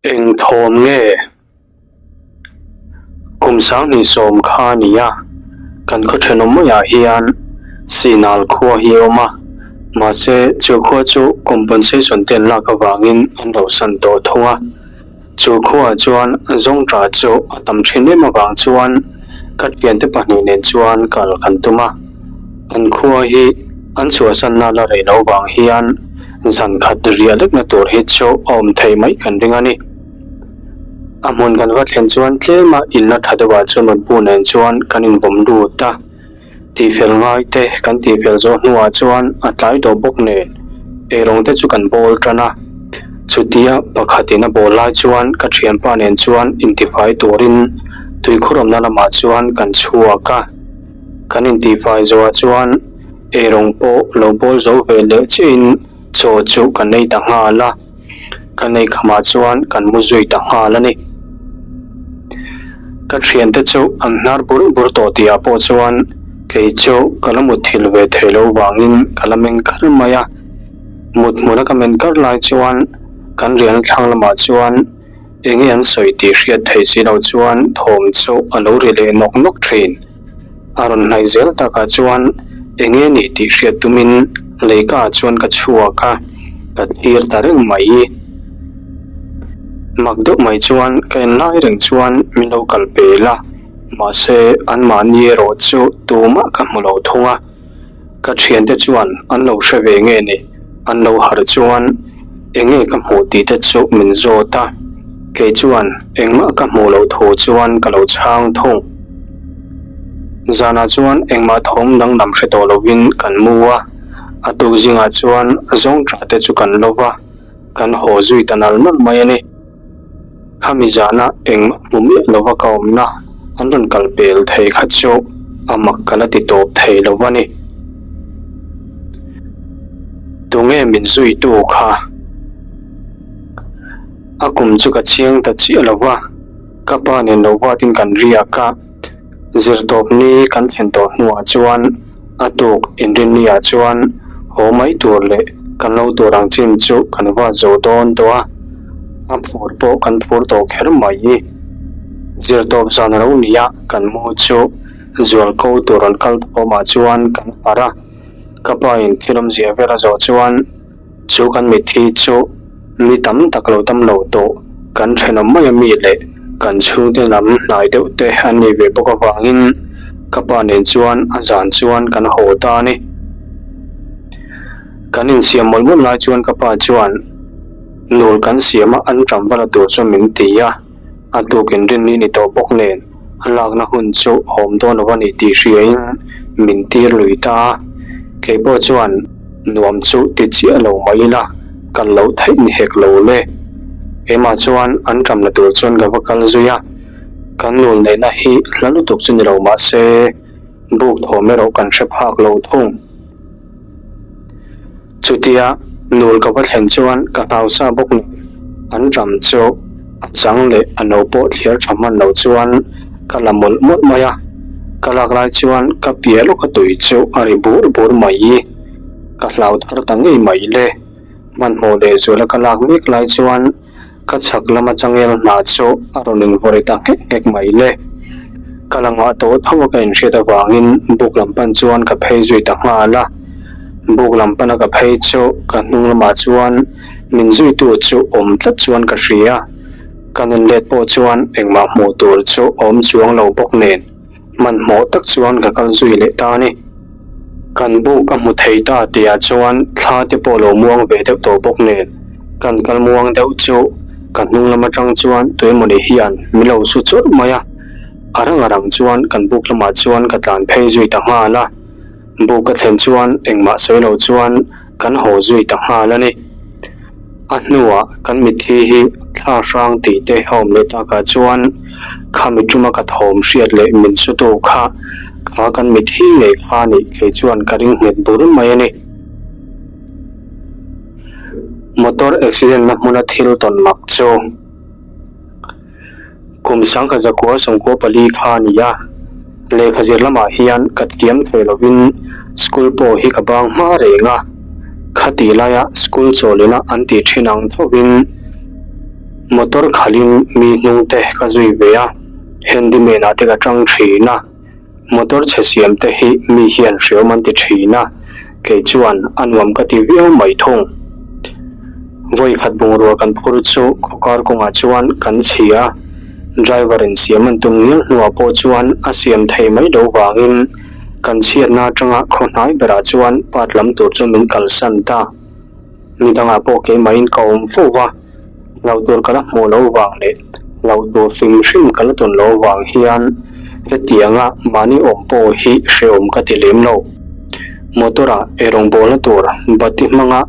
Eng thawm nge? Kum sanghnih sawm kha a ni a, kan khaw thenawm maiah hian Sinal khua hi a awm a, mahse chu khua chu compensation te an lak avangin an rosan tawh thung a. Chu khuaah chuan zawngṭah chu a tam thin em avang chuan ka thiante pahnih nen chuan kal kan tum a, an khua hi an chhuahsanna la rei lo vang hian zan khat riah lekna tur hi chu a awm thei mai kan ring a ni. A hmun kan va thlen chuan tlema inla tha deuhah chuan mutbu nen chuan kan invawm lut a, tihfel ngai te kan tihfel zawh hnuah chuan a tlai tawh bawk nen eirawng te chu kan bawl tan a, chutia pakhatin a bawl lai chuan ka thianpa nen chuan intifai turin tuikhurawmna lamah chuan kan chhuak a, kan intihfai zawhah chuan eirawng pawh lo bawl zo ve leh chiahin chaw chu kan ei ta nghal a. Ka nei khamah chuan kan mu zui ta nghal a ni. Ka thiante chu an hnar bur bur tawh tihah pawh chuan kei chu ka la mutthilh ve thei lo vangin ka la meng kar mai a. Mut hmuna ka men kar lai chuan kan riahna thlang lamah chuan eng nge an sawi tih hriat theih si lo chuan thawm chu a lo ri leh nawk nawk thin. A rawn hnaih zel takah chuan eng nge nih tih hriat tumin leikaah chuan ka chhuak a, ka thlir ta reng mai. Mak deuh mai chuan ka en lai reng chuan min lo kal pel a, mahse anmahni erawh chu tumah ka hmu lo thung a. Ka thiante chuan an lo hre ve nge ni, an lo harh chuan eng nge ka hmuh tih te chu min zawt a, kei chuan engmah ka hmuh loh thu chuan ka lo chhang thung. Zanah chuan engmah thawm danglam hre tawh lovin kan mu a, a tuk zingah chuan zawngṭah te chu kan lo va, kan haw zui ta nal nal mai a ni. Khami zana engmah hmu miah lova ka awmna an rawn kal pel thei kha chu a mak ka la ti tawp thei lo a ni. Tunge min zuitu kha? A kum chu ka chiang ta chiah lo va, ka pa nen lo vatin kan riak a. Zirtawp ni kan thlen tawh hnuah chuan a tuk inrinni ah chuan haw mai tur leh kan lo tur ang chin chu kan va zo dawn tawh a, a phur pawh kan phur tawh kher mai. Zirtawp zan a lo ni a, kan mu chu zualko tur rawn kal thawmah chuan kan harh a, ka pa in thil awmzia vel a zawh chuan, Chu kan mitthi chu mi tam tak lo tam lo tawh kan thenawm mai a mi leh kan chhungte lam hnai deuh te an nih ve bawk avangin ka pa nen chuan a zan chuan kan haw ta a ni. Kan insiam mawlh mawlh lai chuan ka pa chuan nul kan siam a an ṭam vala tur chu min ti a, a tuk inrinni ni tawh bawk nen a lakna hun chu a awm dawn lo a ni tih hriain min tir lui ta a, keipawh chuan Nuam chu ti chiah lo mai ila, kal loh theih ni hek lo le. Keimah chuan an ṭam la tur chuan ka va kal zui a, kan nul neihna hi hla lutuk chu ni lo mah se, buk thawm erawh kan hre phak lo thung. Chutia nul ka va thlen chuan ka hlau sa bawk nen, an ṭam chu a chang leh a no pawh thliar ṭha hman lo chuan ka la mawlh mawlh mai a, ka lak lai chuan ka piah lawka tui chu a ri bur bur mai. Ka hlau thar ta ngei mai le. Hmanhmawh leh zuala ka lak mek lai chuan ka chhak lama changel hna chu a rawn invawrh ta nghek nghek mai le. Ka la ngah tawh tho a ka inhriat avangin buk lam pan chuan ka phei zui ta nghal a. Buk lam pana ka phei chu ka hnung lamah chuan min zuitu chu awm tlat chuan ka hria. Ka nun let pawh chuan engmah hmuh tur chu awm chuang lo bawk nen hmanhmawh tak chuan ka kal zui leh ta a ni. Kan buk ka hmu thei ta tihah chuan thla te pawh lo muang ve deuh tawh bawk nen kan kal muang deuh chu ka hnung lam atang chuan tuemawni hian min lo su chawrh mai a, a rang a rang chuan kan buk lamah chuan ka tlan phei zui ta nghal a, buk ka thlen chuan engmah sawi lo chuan kan haw zui ta nghal a ni. A hnuah kan mitthi hi thla hrang tih te a awm leh takah chuan khami tuma ka thawm hriat leh min sutu kha kha kan mitthi ngei kha nih kei chuan ka ring nghet bur mai a ni. Motor accident na hmuna thil tawn mak chu. Kum sangkhat zakua sawmkua pali kha a ni a, lehkha zir lamah hian ka thiam thei lovin school pawh hi ka bang hma reng a, khati laia school chawlina an tih thin ang thovin. Motor khalhin mi hnung te ka zui ve a, handyman ah te ka tang thin a. Motor chhe siam te hi mi hian hreawm an ti thin a, kei chuan a nuam ka ti viau mai thung. Vawi khat bungrua kan phur chu khawkar kawngah chuan kan chhi a, driver in siam an tum ngial hnuah pawh chuan a siam thei mai lo vangin kan chhiatna atanga khaw hnai berah chuan part lam tur chu min kalsan ta. Ni dangah pawh keimahin ka awm fo va, hlauh tur ka la hmuh loh vang leh hlauh tur hrim hrim ka la tawn loh vang hian hetianga mahni awm pawh hi hrehawm ka ti lem lo. Motor ah eirawng bawlna tur bati hmanga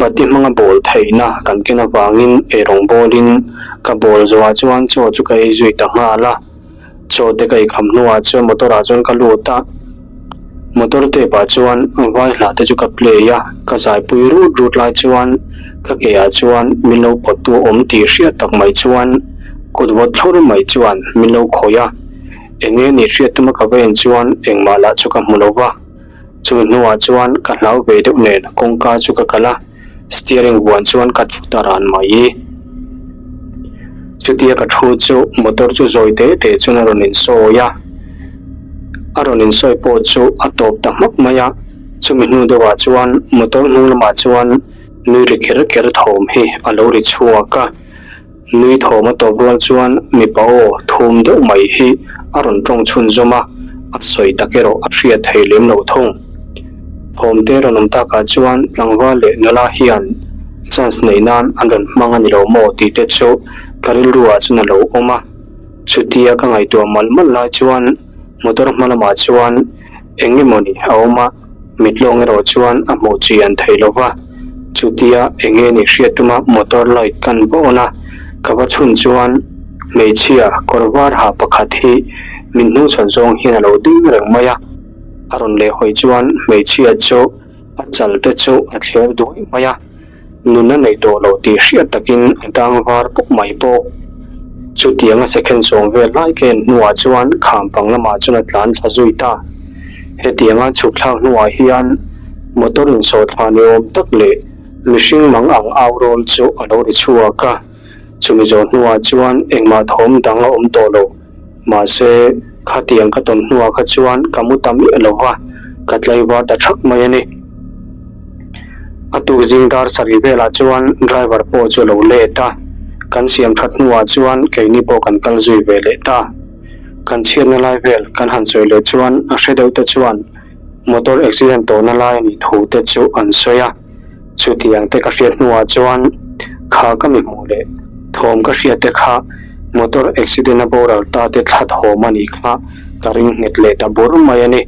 bati hmanga bawl theihna kan ken avangin eirawng bawlin ka bawl zawhah chuan chaw chu ka ei zui ta nghal a. Chaw te ka eikham hnuah chuan motor ah chuan ka lut a, motor tape ah chuan vai hla te chu ka play a, ka zai pui rut rut lai chuan ka ke ah chuan min lo pawt tu awm tih hriat tak mai chuan kut vawt thlur mai chuan min lo khawih a, eng nge ni hriat tuma ka va en chuan engmah lah chu ka hmu lo va, chumi hnuah chuan ka hlau ve deuh nen kawngka chu ka kalh a. Steering vuan chuan ka thu ta ran mai. Chutia ka thu chu motor chu zawi te te chuan a rawn insawi a, a rawn insawi pawh chu a tawp ta hmak mai a, chumi hnu deuhah chuan motor hnung lamah chuan nui ri ker ker thawm hi a lo ri chhuak a. Nui thawm a tawp rual chuan mipa aw thum deuh mai hi a rawn tawng chhunzawm a, a sawi tak erawh a hriat thei lem lo thung. Thawm te rawn awm takah chuan tlangval leh nula hian chance neih nan an rawn hmang a ni lo maw tih te chu ka rilru ah chuan a lo awm a. Chutia ka ngaihtuah malh malh lai chuan motor hma lamah chuan eng emawni a awm a. Mitlawng erawh chuan a hmuh chi an thei lo va, chutia eng nge ni hriat tuma motor light kan va on a, ka va chhun chuan hmeichhia kawr var ha pakhat hi min hnungchhawn zawng hian a lo ding reng mai a, a rawn lehhawi chuan hmeichhia chu a chal te chu a thler duai mai a. Nunna nei tawh lo tih hriat takin a dang var pawp mai bawk. Chutianga second sawm vel lai ka en hnuah chuan kham pang lamah chuan a tlan thla zui ta. Hetianga chhuk thlak hnuah hian motor insawh thla ni awm tak leh mihring mang ang au rawl chu a lo ri chhuak a. Chumi zawh hnuah chuan engmah thawm dang a awm tawh lo. Mahse, khatiang ka tawn hnuah kha chuan ka mu ta miah lo va, ka tlaivar ta thak mai a ni. A tuk zing dar sarih velah chuan driver pawh chu a lo let a, kan siam that hnuah chuan keini pawh kan kal zui ve leh ta. Kan chhiatna lai vel kan han sawi leh chuan a hre deuh te chuan motor accident tawhna lai a nih thu te chu an sawi a. Chutiang te ka hriat hnuah chuan kha ka mi hmuh leh thawm ka hriat te kha motor accident a boral ta te thla thawm a nih kha ka ring nghet leh ta bur mai a ni.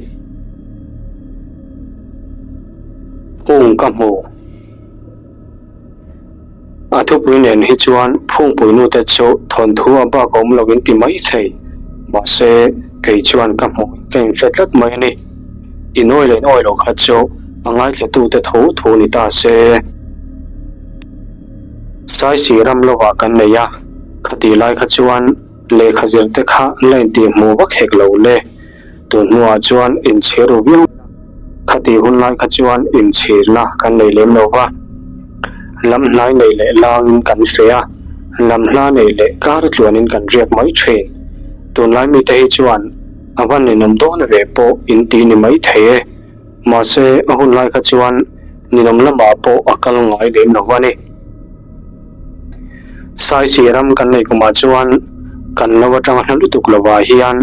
Phung ka hmu. A thupui nen hi chuan phungpui nu te chu thawnthu a bak awm lo in ti mai thei. Mahse, kei chuan ka hmuh in ka inhre tlat mai a ni. Inawi leh inawi loh kha chu a ngaithla te tho tho ni ta se. Saisi ram lovah kan nei a, khatih lai kha chuan lehkha zir te kha la intih hmuh vak hek lo le. Tun hnuah chuan inchhir ru viau ila, khatih hun lai kha chuan inchhirna kan nei lem lo va. Lam hnai nei leh langin kan fe a, lam hla nei leh kar tluanin kan riak mai thin. Tunlai mite hi chuan a van ninawm dawn ve pawh in ti ni mai thei e. Mahse, a hun lai kha chuan ninawm lamah pawh a kal ngai lem lo va ni. Saisi ram kan neih kumah chuan kan lo atanga hla lutuk lovah hian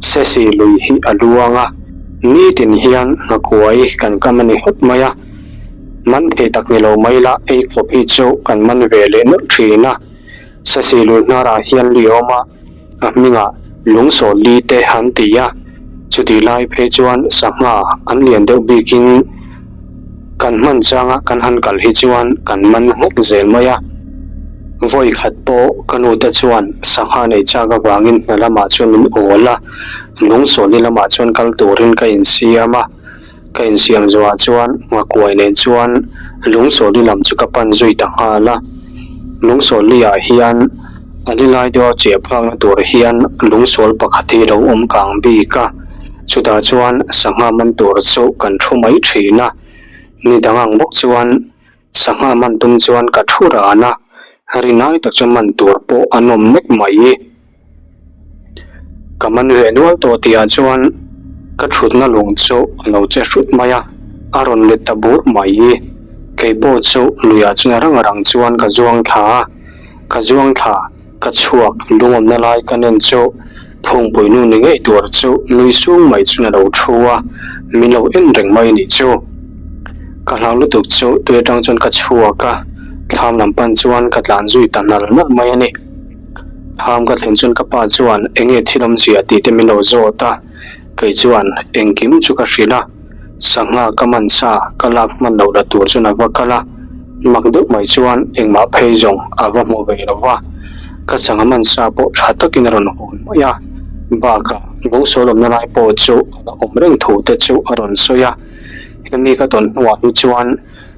Sesi lui hi a luang a, nitin hian nghakuai kan kam a ni hawt mai a. Man thei tak ni lo mai la ei khawp hi chu kan man ve leh nawlh thin a. Sesi lui hnarah hian lui a awm a. A hmingah lungsawl li te an ti a, chutih lai phei chuan sangha an lian deuh bikin kan hman changa kan han kal hi chuan kan man nghek zel mai a. Vawi khat pawh ka nu te chuan sangha nei chak avangin hna lamah chuan min awl a, lungsawl li lamah chuan kal turin ka insiam a. Ka insiam zuah chuan Nghakuai nen chuan Lungsawli lam chu ka pan zui ta nghal a. Lungsawli ah hian a li lai deuha chiah phakna tur hian lungsual pakhat hi lo awm kang bik a, chutah chuan sangha man tur chu kan thu mai thin a. Ni dang ang bawk chuan Sangha man tum chuan ka thu ran a. Rinai tak chuan man tur pawh an awm nek mai. Ka man ve nual tawh tihah chuan ka thutna lung chu a lo che hrut mai a, a rawn let ta bur mai. Kei pawh chu luiah chuan rang rang chuan ka zuang thla a, ka zuang thla. Ka chhuak lungawmna lai ka nen chu phungpui nu ni ngei tur chu nui sung mai chuan a lo thu a, min lo en reng mai nih chu. Ka hlau lutuk chu tui atang chuan ka chhuak a, thlam lam pan chuan ka tlan zui ta nal nal mai a ni. Thlam ka thlen chuan ka pa chuan enge thil awmzia tih te min lo zawt a, kei chuan engkim chu ka hrilh a. Sangha ka man sa ka lak hman loh la tur chuan a va kal a, mak deuh mai chuan engmah phei zawng a va hmu ve lo va, ka sangha man sa pawh tha takin a rawn hawn mai a, bakah lungsual awmna lai pawh chu a la awm reng thu te chu a rawn sawi a, hemi ka tawn hnuah hi chuan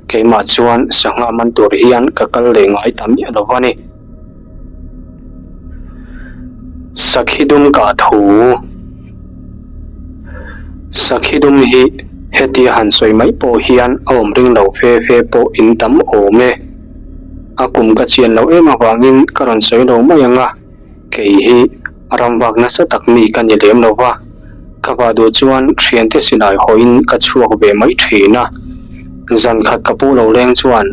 keimah chuan sangha man tur hian ka kal leh ngai ta miah lo va ni. Sakhi dum kah thu Sakhi dum hi hetia han sawi mai pawh hian a awm ring lo fe fe pawh in tam awm e. A kum ka chian loh em avangin ka rawn sawi lo mai ang a, kei hi ram vak nasa tak mi ka ni lem lo va. Ka vah duh chuan thiante silai hawiin ka chhuak ve mai thin a, zan khat ka pu lo leng chuan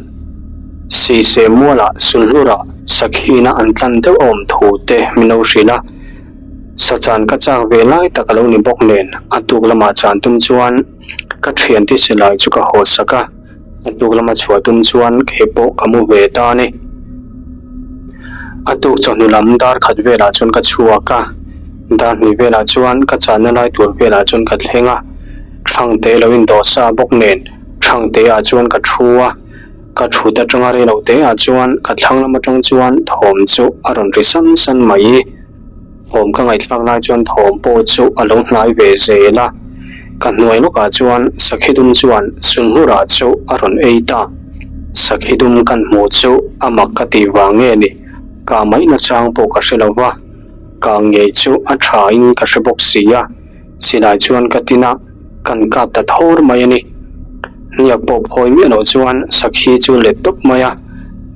Sise mualah Sulhlurah Sakhina an tlan deuh a awm thu te min lo hrilh a, sa chan ka chak ve lai tak a lo ni bawk nen a tuk lamah chan tum chuan ka thiante silai chu ka haw sak a. A tuk lama chhuah tum chuan kei pawh ka mu ve ta a ni. A tuk chawhnu lam dar khat velah chuan ka chhuak a, dar hnih velah chuan ka channa lai tur velah chuan ka thleng a, Thangte lo indawh sa bawk nen Thangte ah chuan ka thu a, ka thut atanga rei lo te ah chuan ka thlang lam atang chuan thawm chu a rawn ri san san mai. Thawm ka ngaihthlak lai chuan thawm pawh chu a lo hnai ve zel a, ka hnuai lawkah chuan sakhi dum chuan Sunhura chu a rawn ei ta. Sakhi dum kan hmuh chu a mak ka tih vang nge ni, ka mai nachang pawh ka hre lo va, ka ngei chu a tha in ka hre bawk si a. Silai chuan ka tin a, kan kap ta thawr mai a ni. Hniak pawh phawi miah loh chuan sakhi chu let tawp mai a,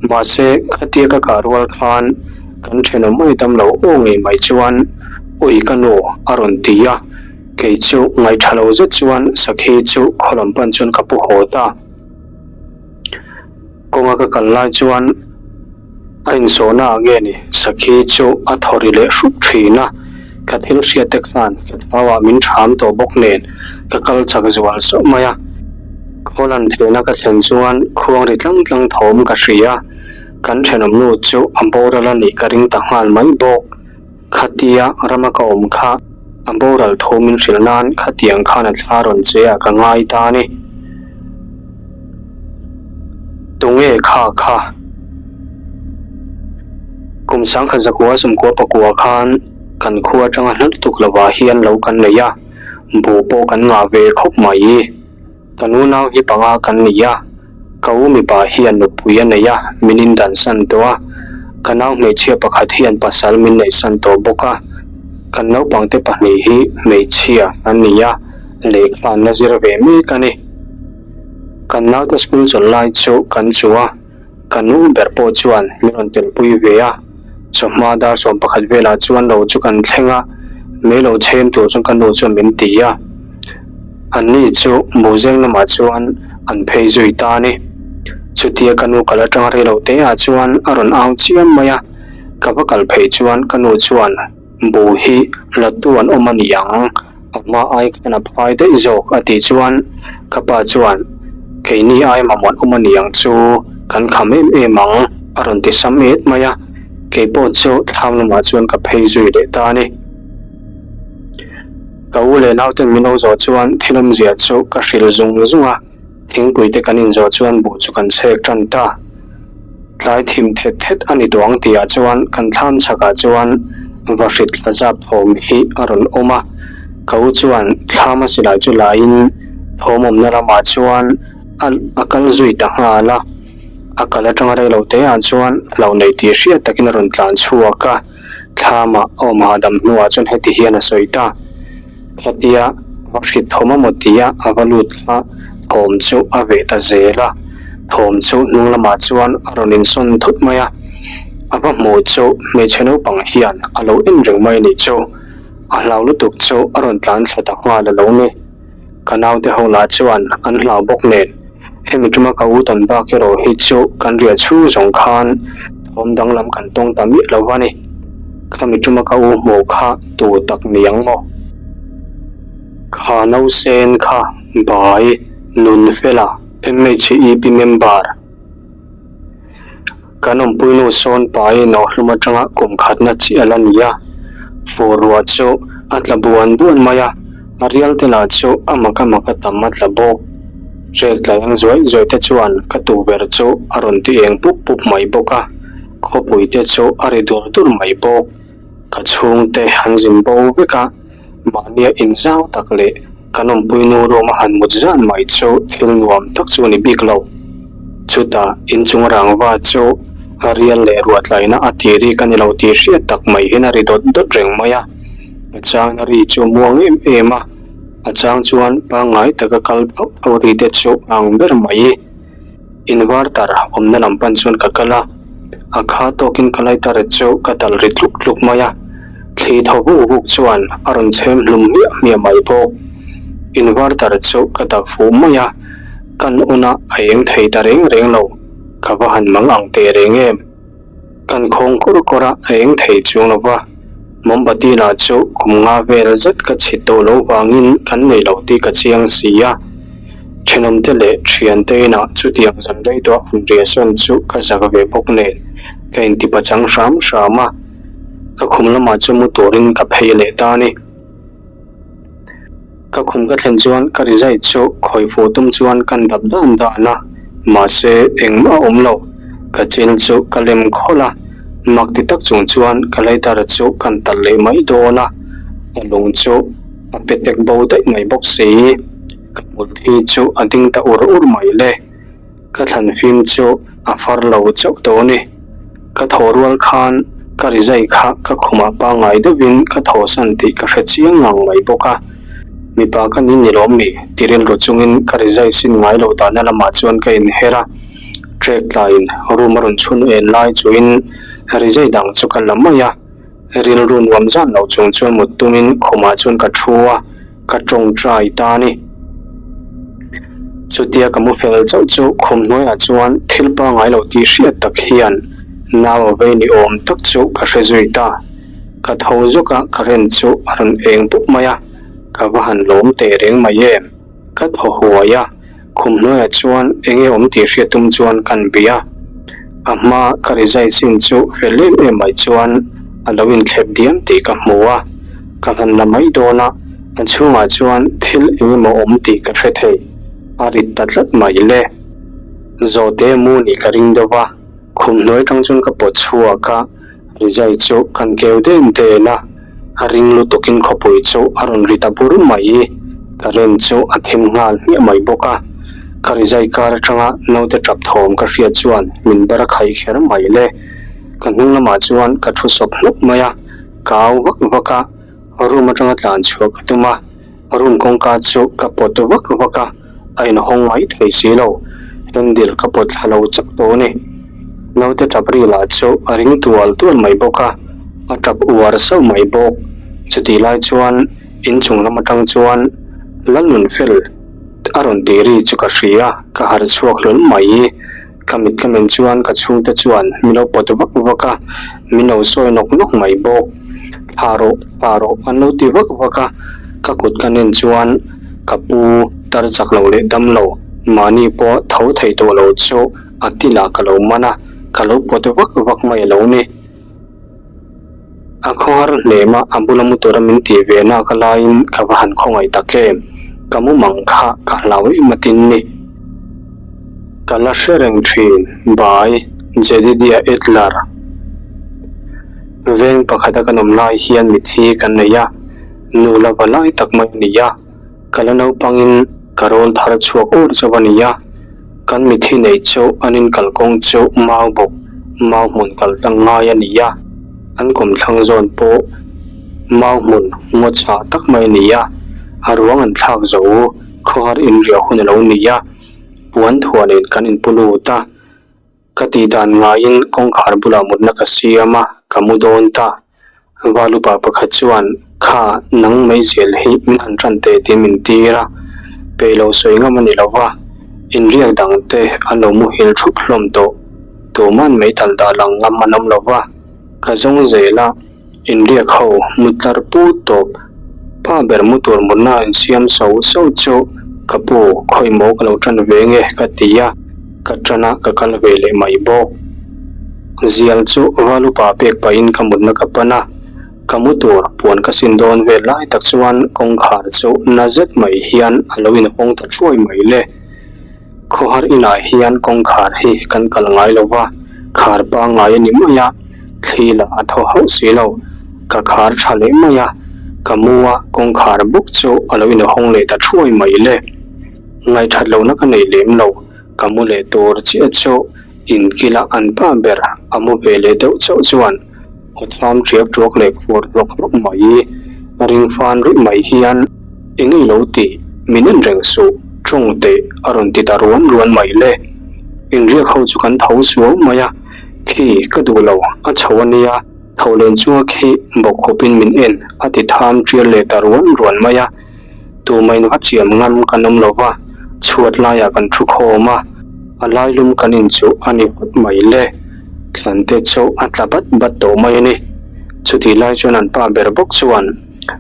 mahse khatia ka kah rual khan kan thenawm mai dam lo aw ngei mai chuan Ui ka nu a rawn ti a, kei chu ngaihṭha lo zet chuan sakhi chu khaw lam pan chuan ka pu haw ta. Kawnga ka kal lai chuan a insawhna ah nge ni sakhi chu a thaw ri leh hrup thin a, ka thil hriat te khan ka thau ah min tham tawh bawk nen ka kal chak zual sauh mai a. Khawlan theihna ka thlen chuan khuang ri tlang tlang thawm ka hria, kan thenawm nu chu a boral a nih ka ring ta nghal mai bawk. Khatia rama ka awm kha a boral tho min hrilh nan khatiang khan a thla rawn che a ka ngai ta a ni. Tunge kha kha? Kum sangkhat zakua sawmkua pakua khan kan khua atanga hla lutuk lovah hian lo kan nei a, buh pawh kan ngah ve khawp mai. Ka nunau hi panga kan ni a, ka u mipa hian nupui a nei a, min indansan tawh a, ka nau hmeichhia pakhat hian pasal min neihsan tawh bawk a, kan naupangte pahnih hi hmeichhia an ni a, lehkha an la zir ve mek a ni. Kan naute school chawlh lai chu kan chu a. Ka nu ber pawh chuan min rawn telpui ve a, chawhma dar 11 velah chuan lo chu kan thleng a, mei lo chhem tur chuan ka nu chuan min ti a. Anni chu Muzeng lamah chuan an phei zui ta a ni. Chutia ka nu kal atanga rei lo te ah chuan a rawn au chiam mai a, ka va kal phei chuan ka nu chuan Bu hi latu an awm a ni ang, a hma ai khan a phai daih zawk a tih chuan ka pa chuan keini ai mamawh an awm a ni ang chu kan kham em em ang a rawn ti sam et mai a, kei pawh chu thlam lamah chuan ka phei zui leh ta a ni. Ka u leh nauten min lo zawh chuan thil awmzia chu ka hrilh zung zung a. Thingpui te kan inzawh chuan buh chu kan chhek tan ta. Tlai thim thet thet a ni duang tihah chuan kan thlam chhakah chuan vahrit thla zap thawm hi a rawn awm a. Ka u chuan thlam a silai chu laiin thawm awmna lamah chuan a a kal zui ta nghal a. A kal atanga rei lo teah chuan hlauh nei tih hriat takin a rawn tlan chhuak a. Thlamah a awm hahdam hnuah chuan heti hian a sawi ta. Khatia va hrit thawm a maw tia a va lut kha thawm chu a veh ta zel a, thawm chu hnung lamah chuan a rawn insawn thut mai a. A va hmuh chu hmeichhe naupang hian a lo en reng mai a nih chu. A hlau lutuk chu a rawn tlan thla ta nghal a lo ni. Ka naute ho lah chuan an hlau bawk nen, hemi tuma ka u tawn bak erawh hi chu kan riah chhung zawng khan thawm danglam kan tawng ta miah lo a ni. Khami tuma ka u hmuh kha tu tak ni ang maw? Kha nausen kha Bai Nunfela MHEP member. Kan awmpuinu sawn pai nawhlum atanga kum khatna chiah a la ni a, fur ruah chu a tla buan buan mai a, a rial te lah chu a mak a mak a tam a tla bawk. Trek tlai ang zuai zuai te chuan ka tukverh chu a rawn ti eng pup pup mai bawk a, khawpui te chu a ri dur dur mai bawk. Ka chhungte an zin bo vek a, mahnia inzau tak leh kan awmpuinu room a han mut zan mai chu thil nuam tak chu a ni bik lo. Chutah inchung rangva chu a rial leh ruahtlaina a tih rik a ni lo tih hriat tak mai hian a ri dawt dawt reng mai a, a changna ri chu a muang em em a, a chang chuan pangngai taka kal thauh thauh ri te chu a ang ber mai. Inverter awmna lam pan chuan ka kal a, a kha tawkin ka lighter chu ka talh ri tluk tluk mai a, thli thaw vuk vuk chuan a rawn chhem hlum hmiah hmiah mai bawk. Inverter chu ka dap fuh mai a, kan on a a eng thei ta reng reng lo, ka va han mang ang teh reng em. Kan khawng kawr kawr a, a eng thei chuang lo va. Mombati lah chu kum nga vel zet ka chhit tawh loh vangin kan nei lo tih ka chiang si a. Thenawmte leh thiante inah chutiang zan rei tawh han riahsawn chu ka zak ve bawk nen ka intipachang hram hram a. Ka khum lamah chu mu turin ka phei leh ta a ni. Ka khum ka thlen chuan ka rizai chu khawi fuh tum chuan kan dap dan dan a, mahse engmah a awm lo. Ka chil chu ka lem khawlh a, mak ti tak chung chuan ka lighter chu kan talh leh mai dawn a, a lung chu a pe tek bo daih mai bawk si. Ka hmul thi chu a ding ta ur ur mai le. Ka thlan fim chu a far lo chauh tawh a ni. Ka thaw rual khan ka rizai kha ka khumah pangngai deuhin ka thawhsan tih ka hre chiang ngang mai bawk a. Mipa ka ni ni lawm mi? ti rilru chungin ka rizai sin ngai lo dahna lamah chuan ka inher a. Trek tlaiin room a rawn chhun en lai chuin rizai dang chu ka la mai a. Rilru nuam zan lo chung chuan mut tumin khumah chuan ka thu a, ka tawngtai ta a ni. Chutia ka mu fel chauh chu khum hnuaiah chuan thil pangngai lo tih hriat tak hian nau a vei ni awm tak chu ka hre zui ta. Ka tho zawk a, current chu a rawn eng pup mai a, ka va han lawm teh reng mai em. Ka thaw huai a, khum hnuaiah chuan eng nge awm tih hriat tum chuan kan bih a. A hma ka rizai chin chu fel em em mai chuan a lo inthlep diam tih ka hmu a, ka han la mai dawn a, a chhungah chuan thil eng emaw awm tih ka hre thei, a rit ta tlat mai le. Zawhte mu nih ka ring deuh a, khum hnuai tang chuan ka pawt chhuak a. Rizai chu kan keu den den a, a ring lutukin khawpui chu a rawn ri ta bur mai. Current chu a thim nghal hmiah mai bawk a, ka rizai kar atanga naute tap thawm ka hriat chuan min bar a khaih kher mai le. Ka hnung lamah chuan ka thu sawp hlawp mai a, ka au vak vak a, room atanga tlan chhuah ka tum a. Room kawngka chu ka pawt vak vak a, a inhawng mai thei si lo. Handle ka pawt thla lo chak tawh a ni. Naute tap ri lah chu a ring tual tual mai bawk a, a tap uar sauh mai bawk. Chutih lai chuan inchung lam atang chuan Lalnunfel a rawn tih ri chu ka hria, ka harh chhuak hlawl mai. Ka mit ka men chuan ka chhungte chuan min lo pawt vak vak a, min lo sawi nawk nawk mai bawk. Thla rawh, thla rawh an lo ti vak vak a, ka kut ka nen chuan ka pu tar chak lo leh dam lo, mahni pawh tho thei tawh lo chu a tilah ka lo man a, ka lo pawt vak vak mai a lo ni. A khawhar hnem a, a bula mu tura min tih ve nak a laiin ka va han khawngaih tak em? Ka mu mang kha ka hlau em atin ni. Ka la hre reng thin, Bai Jedidiah Adler. Veng pakhata kan awm lai hian mithi kan nei a, nu la va lai tak mai a ni a, ka la naupangin ka rawl thar chhuak ur chauh a ni a. Kan mithi nei chu an inkal kawng chu mau bawk, mau hmun kal tlang ngai a ni a, an kawmthlang zawn pawh mau hmun ngaw chhah tak mai a ni a, a ruang an thlak zo khawhar inriah hun a lo ni a, puan thuah nen kan inpu lut a. Ka tih dan ngaiin kawngkhar bulah mutna ka siam a, ka mu dawn ta. Valupa pakhat chuan, Kha, nang mai zel hi min han tan teh tiin min tir a, peih lo sawi ngam a ni lo va, inriak dang te an lo muhil thup hlawm tawh. Tuman meital dah lang ngam an awm lo va, ka zawng zel a. Inriak ho mutlar pu tawp pa ber mu tur mutna a insiam so so chu ka pu khawi maw ka lo tan ve nge ka ti a, ka tan a ka kal ve leh mai bawk. Zial chu valupa pek pahin ka mutna ka pan a, ka mu tur puan ka sin dawn vel lai tak chuan kawngkhar chu na zet mai hian a lo inhawng ta thuai mai le. Khawhar inah hian kawngkhar hi kan kal ngai lo va, khar pangngai a ni mai a, thli lah a thaw hauh si lo. Ka khar tha leh mai a, ka mu a, kawngkhar bawk chu a lo inhawng leh ta thuai mai le. Ngaihthat lohna ka nei lem lo, ka mu leh tur chiah chu inkila an pa ber a mu ve leh deuh chauh chuan aw tham ṭiak ṭuak leh khur hlawk hlawk mai, ring fan ruih mai hian. Eng i lo tih? Min en reng suh, tawng teh a rawn ti ta ruan ruan mai le. Inriak ho chu kan tho suau mai a, khi ka duh lo, a chho a nia, tho len chunga khi bawk khawpin min en a ti tham tial leh ta ruan ruan mai a. Tumain va chiam ngam kan awm lo va, chhuat laiah kan thu khawm a, a lailum kan inchuh a ni phawt mai le. Thlan te chu a tla bat bat tawh mai a ni. Chutih lai chuan an pa ber bawk chuan.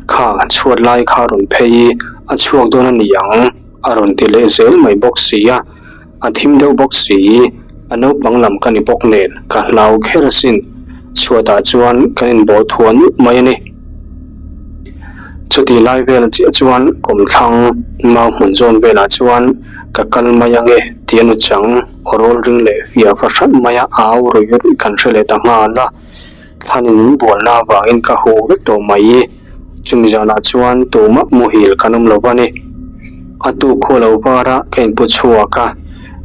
Kha chhuat lai kha rawn phei i a chhuak dawn a ni ang a rawn ti leh zel mai bawk si a, a thim deuh bawk si i a naupang lam ka ni bawk nen ka hlau kher asin, chhuatah chuan kan inbawl thuah nup mai a ni. Chutih lai vel chiah chuan kawmthlang mau hmun zawn velah chuan ka kal mai ange tih a nuchang aw rawl ring leh fiah fahran mai a au ruih ruih kan hre leh ta nghal a. Thlanin min bualna avangin ka huh vek tawh mai i, chumi zanah chuan tumah muhil kan awm lo va ni. A tu khaw lo vara ka input chhuak a,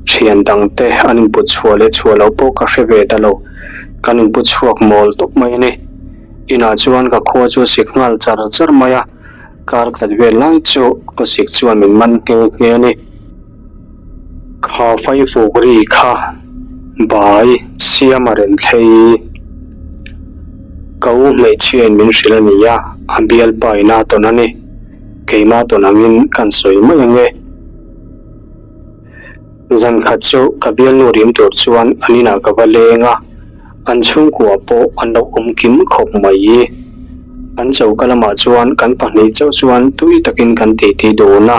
thian dangte an input chhuah leh chhuah loh pawh ka hre ve ta lo, kan input chhuak mawl tawp mai a ni. Inah chuan ka khua chu a sik nghal char char mai a, kar khat vel lai chu khawsik chuan min man nghe nghe a ni. Kha faifuk ri kha bai siam a rem thlei. Ka u hmeichhiain min hrilh a ni a, a bialpa in a tawn a ni. Keimah tawn angin kan sawi mai ang e. Zan khat chu ka bialnu rim tur chuan an inah ka va leng a. An chhungkua pawh an lo awm kim khawp mai. An choka lamah chuan kan pahnih chauh chuan tui takin kan titi dun a.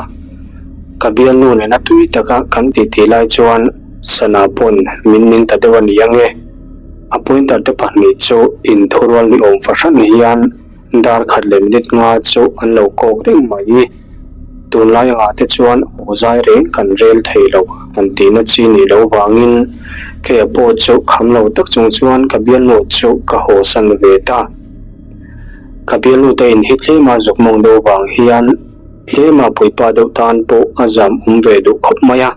Ka bialnu nena tui taka kan titi lai chuan sana pawn min ning ta deuh a ni ange. A pointer te pahnih chu inthurual ni awm fahran hian Dar khat leh minute nga chu an lo kawk reng mai. Tunlai angah te chuan haw zai reng kan rel thei lo han tihna chi nih loh vangin Keia pawh chu kham lo tak chung chuan ka bialnu chu ka haw san ve ta. Ka bialnu te in hi tlema zuk mawng deuh vang hian tlema puipa deuh tan pawh a zam awm ve duh khawp mai a.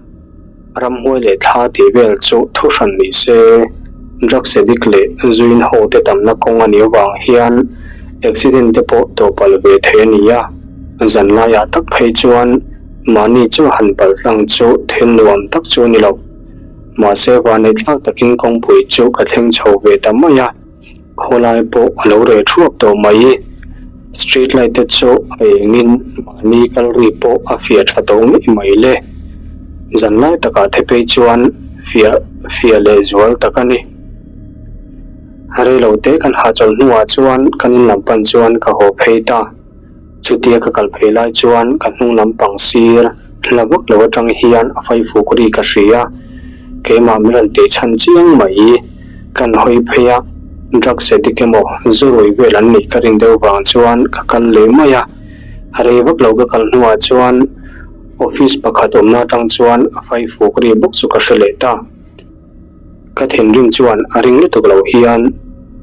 Ramhuai leh thla tih vel chu thu hran ni se, drugs addict leh zuin ho te tamna kawng a nih avang hian accident te pawh tawh palh ve thei a ni a, zan laiah tak phei chuan mahni chu han palh tlang chu thil nuam tak chu a ni lo. Mahse vanneih thlak takin kawngpui chu ka thleng chho ve ta mai a. Khawlai pawh a lo reh thuap tawh mai. Street light te chu a engin mahni kal ri pawh a fiah tha tawh ngei mai le. Zan lai takah te phei chuan fiah fiah leh zual tak a ni. Reilo te kan hahchawlh hnuah chuan kan in lam pan chuan ka haw phei ta. Chutia ka kal phei lai chuan ka hnung lampang sir hla vak lo atang hian a faifuk ri ka hria. Keimah min rawn tih chhan chiang mai. Kan hawi phei a, drugs addict emaw zu rui vel an nih ka rin deuh vang chuan ka kal leh mai a. Rei vak lo ka kal hnuah chuan office pakhat awmna atang chuan a faifuk ri bawk chu ka hre leh ta. Ka thinrim chuan a ring lutuk lo hian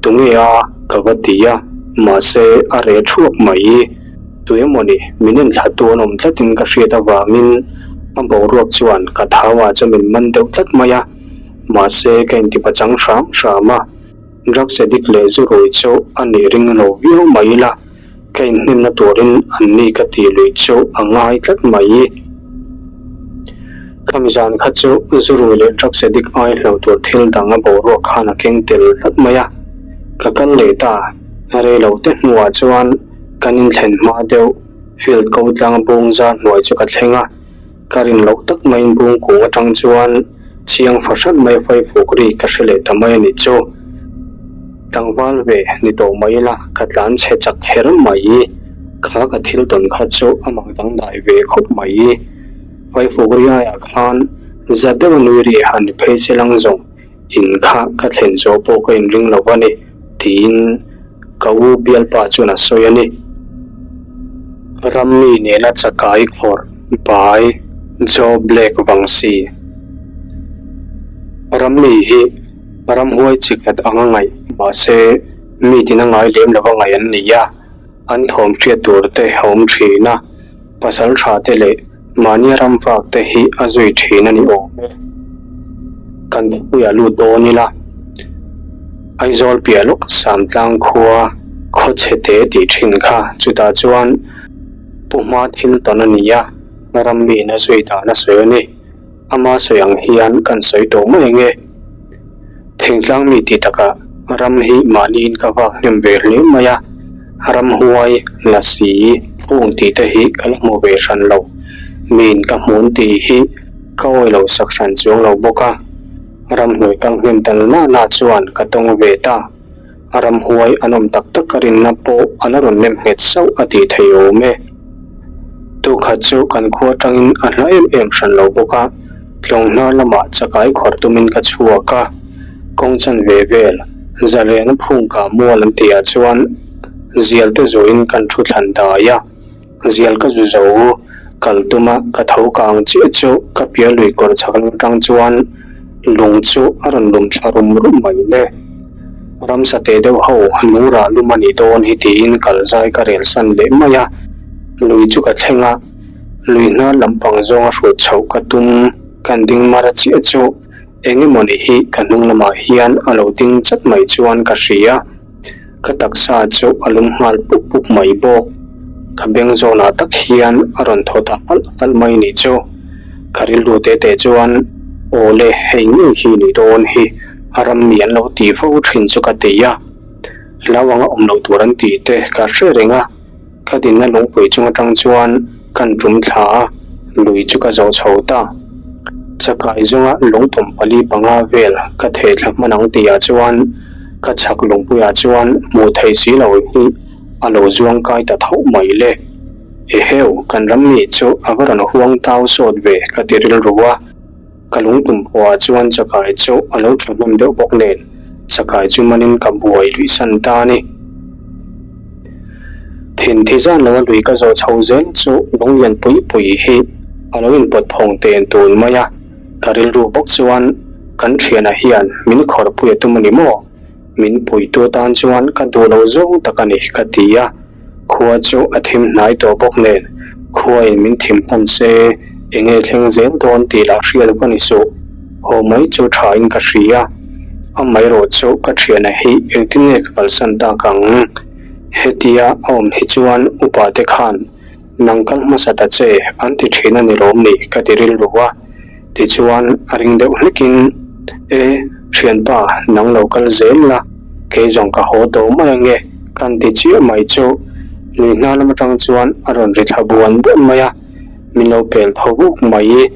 tunge a ka va ti a, mahse a reh thuak mai. Tu emawni min enthlatu an awm tlatin ka hriat avangin a boruak chuan ka thau ah chu min man deuh tlat mai a, mahse ka intipachang hram hram a. Drugs addict leh zu rui chu a nih ring lo viau mai ila, ka inhnemna turin an ni ka tih luih chu a ngai tlat mai. Khami zan kha chu zurui leh drugs addict ai hlo tur thil dang a boruak khan a keng tel tlat mai a. Ka kal leh ta, rei lo te hnuah chuan kan inthlen hma deuh field ko tlang bung zar hnuai chu ka thleng a. Ka rin loh tak maiin bung kung atang chuan chiang fahran mai faifuk ri ka hre leh ta mai a nih chu. Tlangval ve ni tawh mai ila ka tlan chhe chak kher mai. Kha ka thil tawn kha chu a mak dangdai ve khawp mai. Faifuk ri aiah khan za deuh a nui ri han ni phei se lang zawng in kha ka thlen zawh pawh ka inring lo a ni tiin ka u bialpa chuan a sawi a ni. Rammi nena chakai khawrh bai Joe Black vang si. Rammi hi ramhuai chi khat anga ngaih mahse mi tina ngai lem lova ngaih an ni a, an thawm hriat tur te a awm thin a. Pasal tha te leh mahni ram vak te hi a zui thin a ni awm e. Kan khawpuiah lut dawn ila, Aizawl piah lawk Samtlang khua khaw chhe te tih thin kha chutah chuan Pu Hma thil tawn a ni a, ram miin a zui dan a sawi a ni. Ama sawi ang hian kan sawi tawh mai ang e. Thingtlang mi tih takah ram hi mahniin ka vak hnem ve hle mai a, ramhuai, lasi, phung tih te hi ka la hmu ve hran lo. Miin ka hmun tih hi ka awi lo sak hran chuang lo bawk a, ramhnuai kal hnem tal nana chuan ka tawng ve ta. A ramhuai an awm tak tak ka rinna pawh a la rawn nem nghet sauh a tih thei awm e. Tukhat chu kan khua atangin a hla em em hran lo bawk a, tlawng hnar lamah chakai khawrh tumin ka chhuak a, kawng chan ve vel zalena phungka mual an tihah chuan zial te zuin kan thu thlan dai a. Zial ka zu zo kal tuma ka tho kang chiah chu ka piah lui kawr chhak lam atang chuan lung chu a rawn lum thla rum rum mai le. Ramsa teh deuh ho lung rah lum a nih dawn hi tiin kal zai ka rel san leh mai a, lui chu ka thleng a, lui hnar lampang zawnga hrut chhoh ka tum kan ding mar chiah chu eng emaw ni hi ka hnung lamah hian a lo ding chat mai chuan ka hria. Ka taksa chu a lum nghal pup pup mai bawk. Ka beng zawnah tak hian a rawn thaw ta halh halh mai nih chu. Ka rilru teh teh chuan, Aw le, hei ngei hi ni dawn hi, a ram mi an lo tih fo thin chu ka ti a. Hlau anga awm lo tur an tih te ka hre reng a. Ka dinna lungpui chung atang chuan kan tum thla a, lui chu ka zawh chho ta. Chakai zawnga lungtum pali panga vel ka theh thla hman ang tihah chuan ka chhak lungpuiah chuan hmuh theih si lo hi a lo zuang kai ta tho mai le. Eheu, kan ram mi chu a va rawn huang tau sawt ve ka ti rilru a. Ka lungtum pawhah chuan chakai chu a lo tha hnem deuh bawk nen, chakai chu manin ka buai luih san ta a ni. Thin thi zan loa lui ka zawh chho zel chu lunglian pui pui hi a lo inpawt phawng ten tun mai a, ka rilru bawk chuan kan thiana hian min khawrpui a tum a ni maw? Min puitu atan chuan ka duh lo zawng tak a ni ka ti a. Khua chu a thim hnai tawh bawk nen, khuain min thim hman se eng nge thleng zel dawn tih lah hriat va ni suh. Haw mai chu tha in ka hria. Amaherawh chu ka thiana hi engtin nge ka kalsan tak ang? Hetia a awm hi chuan upa te khan nang kal hmasa ta che an ti thin a ni lawm ni ka ti rilru a. Tichuan a ring deuh hlekin, E, thianpa, nang lo kal zel la, kei zawng ka haw tawh mai ange, kan ti chiah mai chu. Lui hna lam atang chuan a rawn ri thla buan buan mai a, min lo pel tho vuk mai.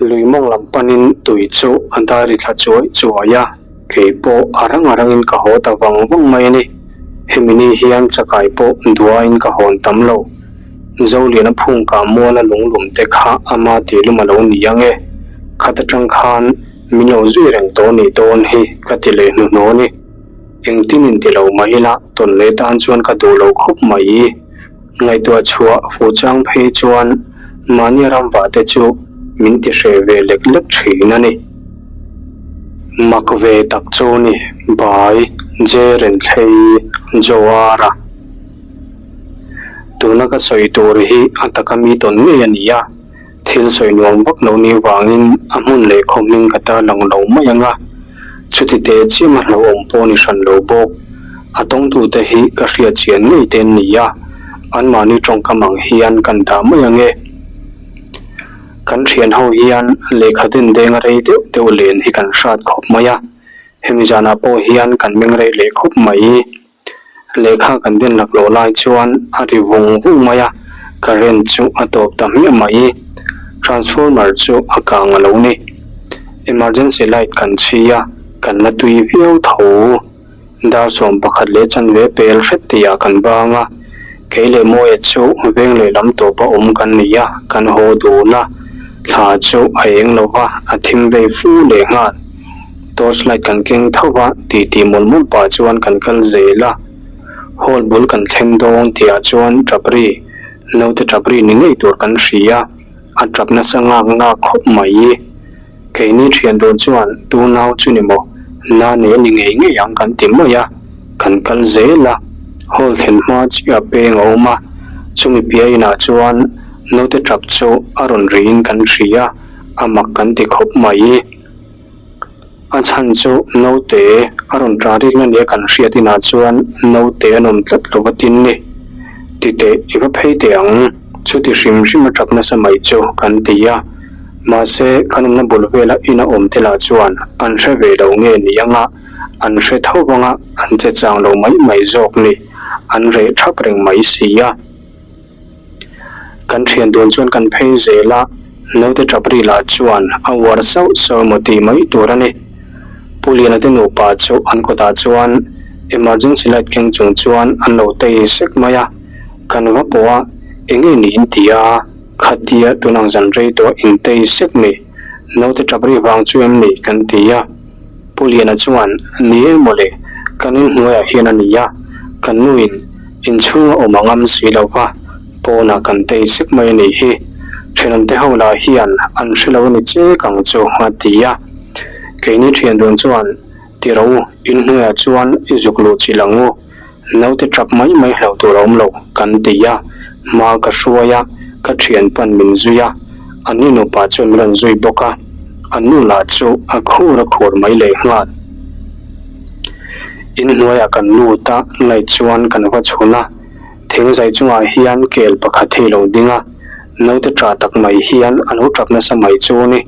Lui mawng lam panin tui chu a dai ri thla chuai chuai a. Kei pawh a rang a rangin ka haw ta vang vang mai a ni. Hemi ni hian chakai pawh duain ka hawn tam lo. Zoliana phungka muala lunglum te kha ama tihlum a lo ni ang e. Khat atang khan min lo zui reng tawh nih dawn hi ka ti leh hnuhnawh a ni. Engtin in ti lo mah ila tawn leh tan chuan ka duh lo khawp mai. Ngaihtuah chhuah fuh chang phei chuan mahni ramvah te chu min ti hreh ve lek lek thin a ni. Mak ve tak chu ni Bai Jerenthlei Joara. Tuna ka sawi tur hi a taka mi tawn ngei a ni a. Thil sawi nuam vak lo ni vangin a hmun leh khaw hming ka tar lang lo mai ang a, chuti teh chiam a hlauhawm pawh ni hran lo bawk. A tawngtute hi ka hriat chian ngei te an ni a, anmahni tawngkam ang hian kan dah mai ang e. Kan thian ho hian lehkha den deng a rei deuh deuh len hi kan hrat khawp mai a, hemi zanah pawh hian kan meng rei leh khawp mai. Lehkha kan den laklawh lai chuan a ri vung vung mai a, current chu a tawp ta hmiah mai. Transformer chu a kang a lo ni. Emergency light kan chhi a, kan la tui viau tho. Dar 11 leh chanve pel hret tihah kan bang a, kei leh Mawia chu veng lehlam tawpa awm kan ni a, kan haw dun a, thla chu a eng lo va, a thim vei fu leh nghal. Torch light kan keng tho va, titi mawlh mawlh pah chuan kan kal zel a. Hall bul kan thleng dawng tihah chuan tap ri, naute tap ri ni ngei tur kan hria, a tap nasa ngak ngak khawp mai. Keini thian tur chuan tu nau chu ni maw, na nei a ni ngei ngei ang kan ti mai a, kan kal zel a, hall thlen hma chiah peng a awm a, chumi piah inah chuan naute tap chu a rawn riin kan hria, a mak kan ti khawp mai. A chhan chu naute a rawn ta rikna nia kan hriat inah chuan naute an awm tlat lo va tin ni. Titeh i va phei teh ang, chuti hrim hrim a tap nasa mai chu kan ti a. Mahse, kan awmna bul vela ina awm te lah chuan an hre ve lo nge ni anga an hre tho vanga an che chang lo mai mai zawk ni, an reh thap reng mai si a. Kan thian dun chuan kan phei zel a, naute tap ri lah chuan a uar sauh sauh emaw tih mai tur a ni. Pu Liana te nupa chu an kawtah chuan emergency light keng chung chuan an lo tei sek mai a, kan va pawh a, enge niin ti a? Khatia tunang zan rei tawh in tei sek ni, naute tap ri vang chu em ni kan ti a. Pu Liana chuan, Ni e mawle, kan inhnuaiah hian a ni a, kan nuin inchhunga awm a ngam si lo va, pawnah kan tei sek mai a nih hi. Thenawmte ho lah hian an hre lo a ni chek ang chu a ti a. Keini thian dun chuan, Ti ro u, inhnuaiah chuan i zuk luh chilh ang u. Naute tap mai mai hlauh tur a awm lo kan ti a, hma ka hruai a, ka thian pan min zui a, a ni nupa chuan min rawn zui bawk a, a nu lah chu a khur a khur mai leh nghal. In hnuaiah kan lut a, light chuan kan va chhun a, thing zai chungah hian kel pakhat hi a lo ding a, naute tah tak mai hian a lo tap nasa mai chu a ni.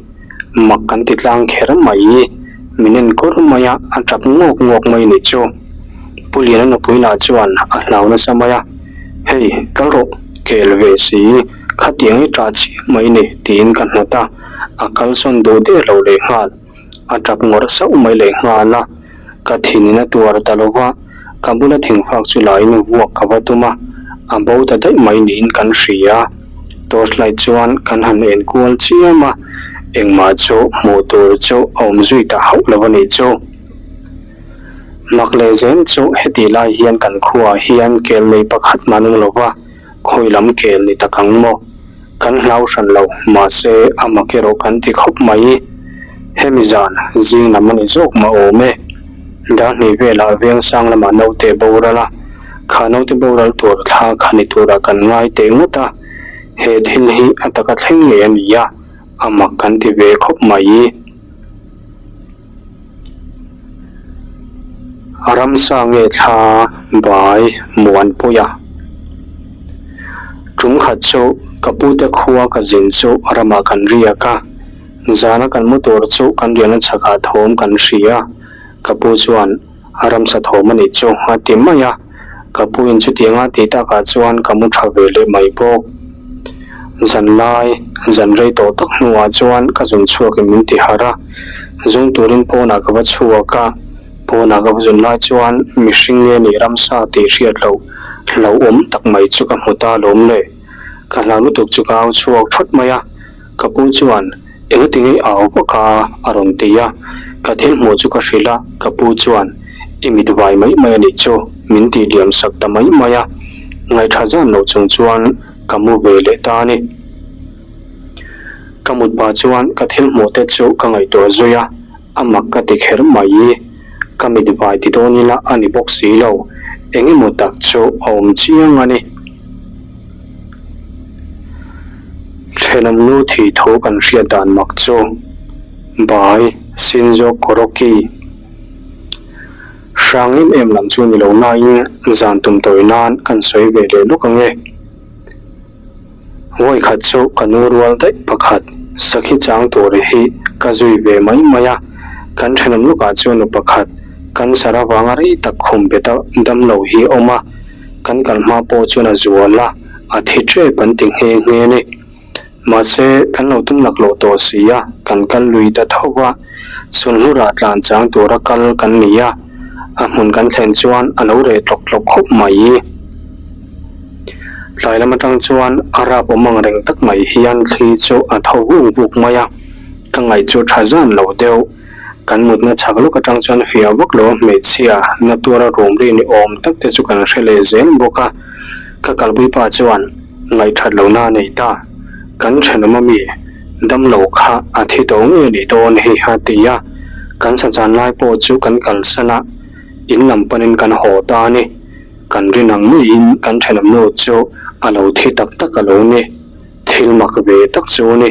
Mak kan ti tlang kher mai, min en kawr mai a, a tap ngawk ngawk mai nih chu. Pu Liana nupui lah chuan a hlau nasa mai a, Hei, kal rawh, kel ve si, khatiang i tah chiah mai ni, tiin ka hnawt a, a kalsawn duh der lo leh nghal. A tap ngawrh sauh mai leh nghal a, ka thin in a tuar ta lo va, ka bula thingfak chu laiin vuak ka va tum a, a bo ta daih mai niin kan hria. Torch light chuan kan han en kual chiam a, engmah chu hmuh tur chu a awm zui ta hauh lo a nih chu. Mak leh zel chu heti lai hian kan khuaah hian kel nei pakhat mah nung lo va, khawi lam kel ni tak ang maw? Kan hlau hran lo, mahse a mak erawh kan ti khawp mai. Hemi zan zing lam a ni zawk mah awm e. Darhnih velah veng sang lamah naute boral a, kha naute boral tur thla kha ni turah kan ngai teh ngawt a, he thil hi a taka thleng ngei a ni a, a mak kan ti ve khawp mai. Ramsa nge thla bai Muanpuia. Tum khat chu ka pute khua ka zin chu ramah kan riak a, zana kan mu tur chu kan riahna chhakah thawm kan hria. Ka pu chuan ramsa thawm a nih chu a ti mai a, ka pu in chutianga tih takah chuan ka mu tha ve leh mai bawk. Zan lai, zan rei tawh tak hnuah chuan ka zun chhuakin min ti harh a, zung turin pawnah ka va chhuak a, pawnah ka va zun lai chuan mihring nge nih ramsa tih hriat loh hlauhawm tak mai chu ka hmu ta alawm le. Ka hlau lutuk chu ka au chhuak thawt mai a, ka pu chuan Engati nge au vak a? a rawn ti a, ka thil hmuh chu ka hrilh a, ka pu chuan I mit vai mai mai a nih chu, min tih liam sak ta mai mai a, ngaihthla zan loh chung chuan ka mu ve leh ta a ni. Ka mut pah chuan ka thil hmuh te chu ka ngaihtuah zui a, a mak ka ti kher mai. Ka mit vai ti dawn ila a ni bawk si lo, eng emaw tak chu a awm chiang a ni. Thenawm nu thih thu kan hriat dan mak chu Bai Shinzo Koroki hrang em em lam chu ni lo nain zan tum tawi nan kan sawi ve leh lawk ang e. Vawi khat chu ka nu rual daih pakhat. Sakhi chang tur hi ka zui ve mai mai a, kan thenawm lawkah chuan nu pakhat cancer avanga rei tak khum bet a damlo hi a awm a, kan kal hma pawh chuan a zual a, a thi tep an ti nghe nghe a ni. Mahse, kan lo tum laklawh tawh si a, kan kal lui ta tho va, Sulhnurah tlan chang tura kal kan ni a, a hmun kan thlen chuan a lo reh tlawk tlawk khawp mai. Tlai lam atang chuan a rap awm ang reng tak mai hian thli chu a tho vuk vuk mai a, ka ngaih chu tha zan lo deuh. Kan mutna chhak lawk atang chuan fiah vak lo a hmeichhia na tuara rum ri ni awm tak te chu kan hre leh zel bawk a, ka kalpui pa chuan ngaihthat lohna a nei ta. Kan thenawm ami damlo kha a thi tawh ngei ni dawn hi a ti a, kan sachan lai pawh chu kan kalsan a, in lam panin kan haw ta a ni. Kan rin ang ngeiin kan thenawm nu chu a lo thi tak tak a lo ni. Thil mak ve tak chu a ni.